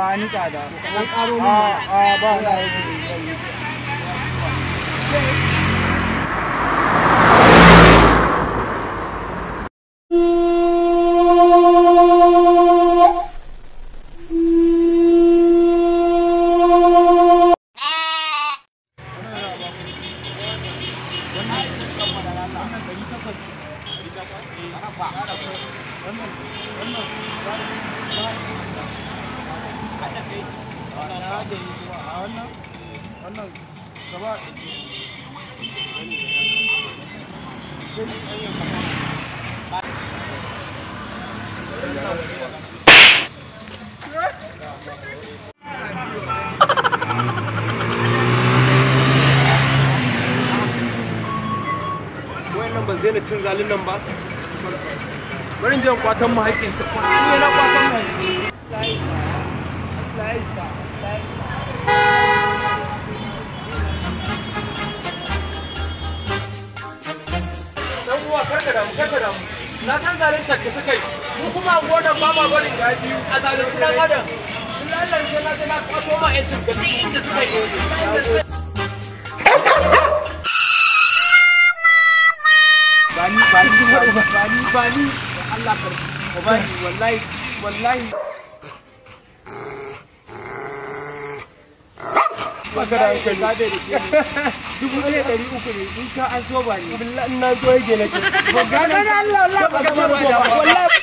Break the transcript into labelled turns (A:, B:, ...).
A: A ni tsada.
B: Dan karo min.
A: A ba na yake.
C: Wayannan ba zai na cin zalin nan ba. Bari in je in kwatan mu haƙƙin su. Ni na kwatan mu. Dan uwa karka damu, karka damu. Na san zalunta ka suka yi. Mu kuma gonan ba ma barin a zalunci dan adam. Allah sai na je na kwato ma ƴancin ka duk inda suka yi.
A: Bani bani bani bani Allah ka bani wallahi wallahi.
C: Baka da hankali.
A: Ka da ke 1300 ne in ka an so ba ni.
C: Billahi na zo yake nake.
A: Ba gane Allah Allah ba ka ba wallahi.